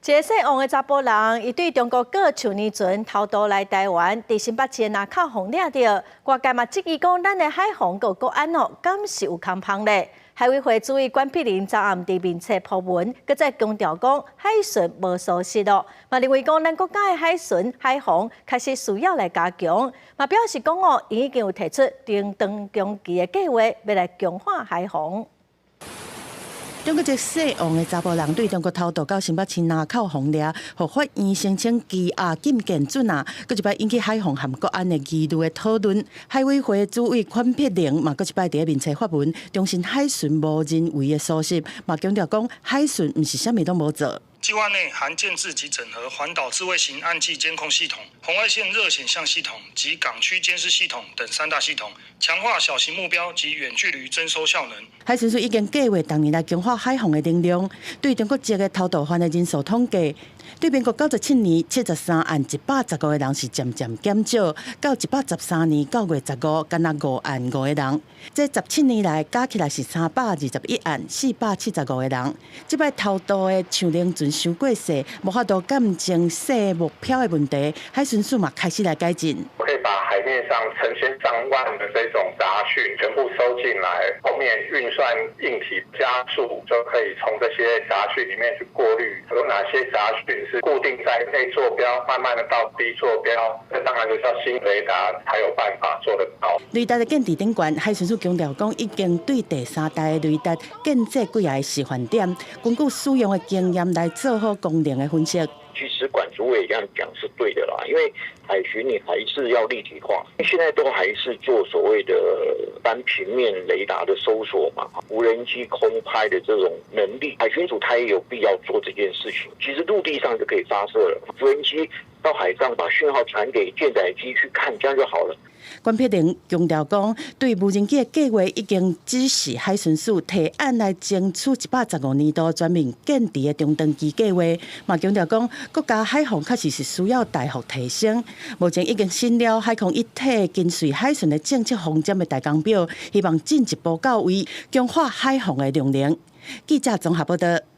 一个姓王的查埔人，伊對中國過樹年船偷渡來台灣，佇新北市的林口予掠著。外界嘛質疑講，咱的海防佮國安哦，敢是有空縫咧？海委會主委管碧玲昨暗佇面冊 po 文，閣再強調講海巡無疏失咯。嘛認為講咱國家的海巡海防確實需要來加強。嘛表示講哦，𪜶已經有提出中長中期的計劃，欲來強化海防。中國一姓王的查埔人對中國偷渡到新北市林口予掠，予法院申請羈押禁見准啊，閣一擺引起海防和國安的疑慮的討論。海委會主委管碧玲嘛，閣一擺佇咧面冊發文，重申海巡無人為的疏失，嘛強調講海巡毋是啥物攏無做。計劃內含建置及整合環島智慧型岸際監控系統、紅外線熱顯像系統及港區監視系統等三大系統，強化小型目標及遠距離偵搜效能。海巡署已經計劃逐年來強化海防的能量。對中國籍的偷渡犯的人數統計，對民國97年73案115個人是漸漸減少，到113年9月15，干焦5案5個人。這17年來加起來是321案475個人。這擺偷渡的長龍船傷過細，無法度監偵細目標的問題，海巡署嘛開始來改進。可以把海面上成千上萬的這種雜訊全部收進來，後面運算硬體加速，就可以從這些雜訊裡面去過濾有哪些雜訊是固定在 A 坐標，慢慢的到 B 坐標，這當然就是要新雷達才有辦法做得到。雷達的建置頂懸，海巡署強調講，已經對第三代的雷達建置幾个示範點，根據使用的經驗來做好功能的分析。其實管主委這樣講是對的啦，因為海巡你還是要立體化，現在都還是做所謂的單平面雷達的搜索嘛，無人機空拍的這種能力，海巡署它也有必要做這件事情。其實陸地上就可以發射了，無人機到海上把訊號傳給艦載機去看，這樣就好了。管碧玲強調講，對無人機的計劃已經指示海巡署提案來爭取115年度全面建置的中長期計劃。嘛強調講，國家海防確實是需要大幅提升。目前已經審了海空一體跟隨海巡的政策方針的大綱表，希望進一步到位，強化海防的量能。記者綜合報道。